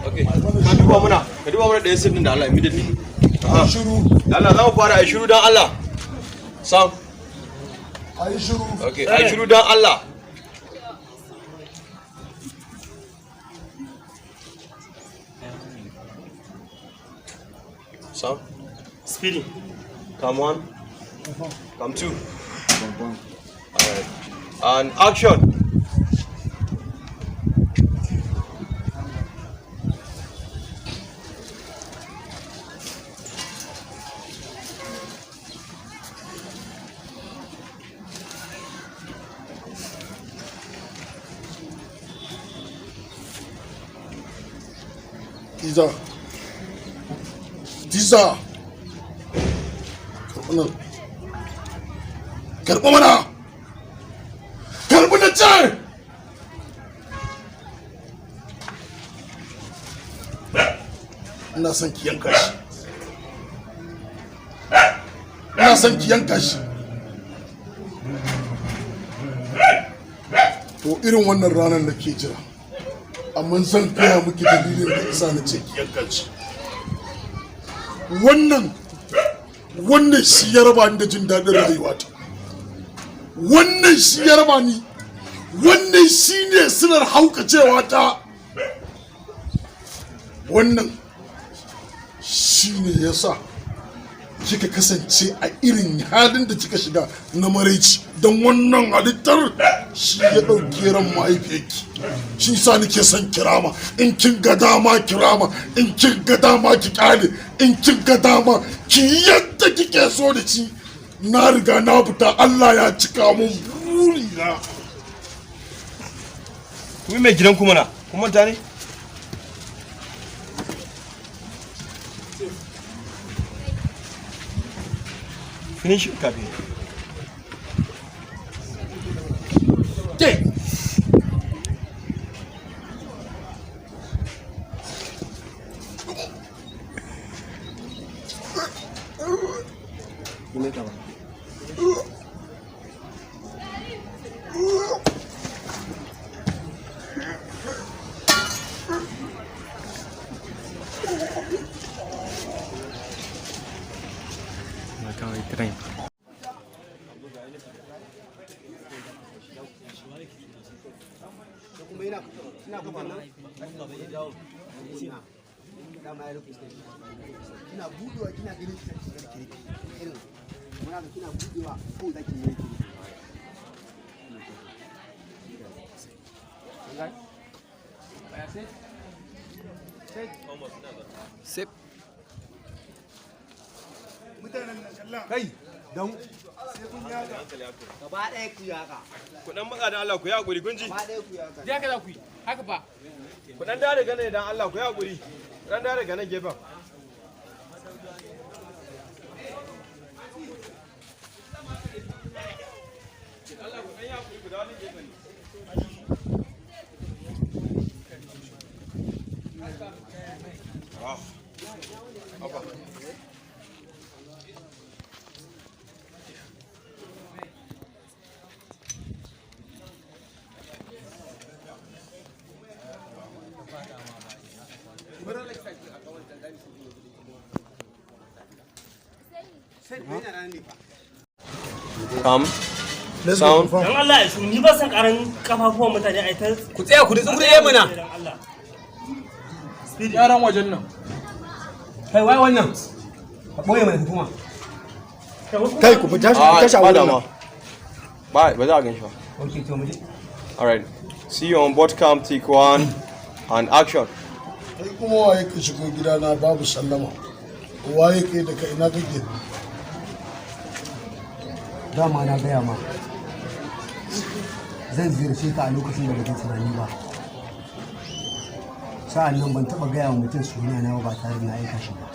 Okay. Ka duba muna ɗaya scene din da Allah immediately. A shiru. Da Allah za mu fara, a shiru dan Allah. Sound. A yi shiru. Okay, a shiru dan Allah. Sound. Speeding. Cam one. Cam two. Alright. And action. Tiza. Tiza. Karɓi nan. Karɓi mana. Karɓi na ce. Ina son ki yanka shi. Ina son ki yanka shi. To, irin wannan ranar da ke jira. Amma zan gaya miki dalilin da isa na ce ki yanka shi. Wannan shi ya raba ni da jin daɗin rayuwata. Wannan shi ya raba ni. Wannan shi ne silar haukacewa ta. Wannan shi ne ya sa kika kasance a irin halin da kika shiga na maraici, don wannan halittar shi ya ɗauke ran mahaifiyarki. Shi sa nake son kirama. In kin ga dama kirama, in kin ga dama ki kyale, in kin ga dama ki yi yadda kike so da shi. Na riga na fita, Allah ya cika mun burina. Ku yi mai gidan ku mana. Kun manta ne? Finish kafin. Ke. Kuma yana kina buga nan dama ya rufe, kina budewa kina ganin kirki irin muna ga kina budewa ko zaki yi kirki. Sip. Kai don gaba ɗaya ku yi haka. Ku dan matsa da Allah, ku yi hakuri, kun ji? Gaba ɗaya ku yi haka. Je haka za ku yi haka ba. Ku dan dawo daga nan dan Allah, ku yi hakuri. Ku dan dawo daga nan gefen. Allah, ku dan yi hakuri, ku dawo nan gefen ne. Ah. Haba. Sai yana nan ne fa. Come. Let's Sound. go. Dan Allah ya su, ni ba san karan kafafuwan mutane ai ta. Ku tsaya, ku nutsu guri ɗaya mana. Dan Allah. Speeding. Yaran wajen nan. Kai, wai wannan ka ɓoye mana hukuma. Kai, ku fita, Ah, tashi a ba wurin dama. nan. Ba ba za a gan shi ba. Ok, to mu je. All right. See you on board cam, take one and action. Kai kuma waye ka shigo gidana babu sallama? Waye kai? Daga ina kake? Dama na gaya ma, zan ziyarce ka a lokacin da baka tunani ba. Sa'an nan ban taɓa gaya wa mutum suna na ba tare da na aika shi ba.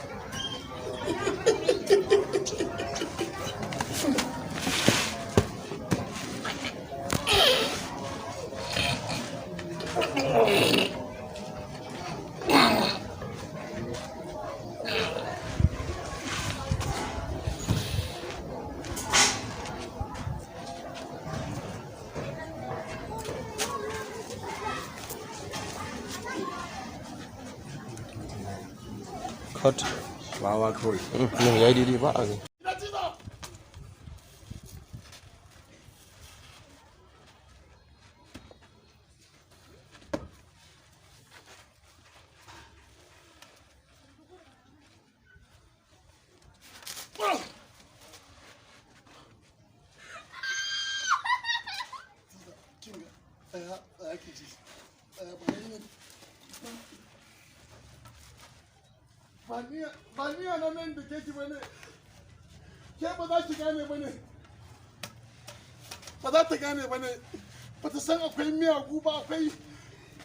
Cut. Wawa kawai. No, ya yi daidai ba a gani. Kinga, tsaya, tsaya ki ji. Tsaya, ba ni ba ni ba ni na nan da ke ki bane. Ke ba za ki gane bane. Ba za ta gane bane. Ba ta san akwai miyagu ba,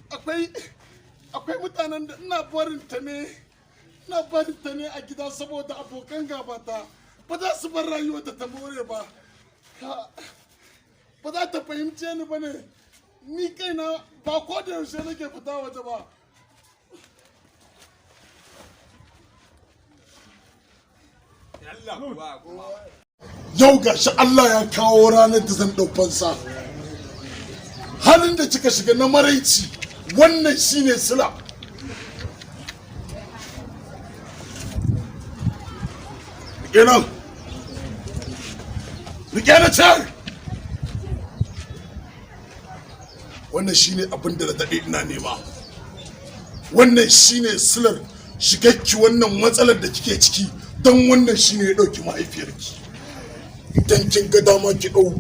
akwai mutanen da ina barin ta ne. Ina barin ta ne a gida saboda abokan gabata ba za su bar rayuwarta ta more ba. Ba za ta fahimce ni ba ne, ni kaina ba ko da yaushe nake fita waje ba. Yau gashi Allah ya kawo ranar da zan ɗau fansa. Halin da kika shiga na maraici, wannan shine sila. Rike nan, rike na can. Wannan shine abin da na daɗe ina nema. Wannan shine silar shigakki wannan matsalar da kike ciki, don wannan shine ya ɗauki mahaifiyarki. Idan kin ga dama ki ɗau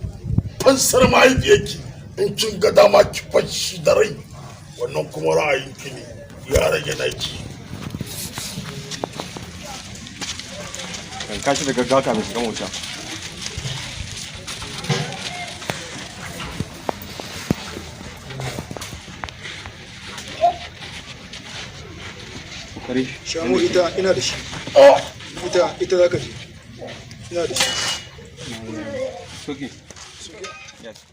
fansar mahaifiyarki, in kin ga dama ki fashi da rai, wannan kuma ra'ayinki ne, ya rage naki. Kan kashi da gaggawa kafin shiga mota. Kare. Shamu ita ina da shi. Ita za ka je. Ina da shi. Soke. Yes.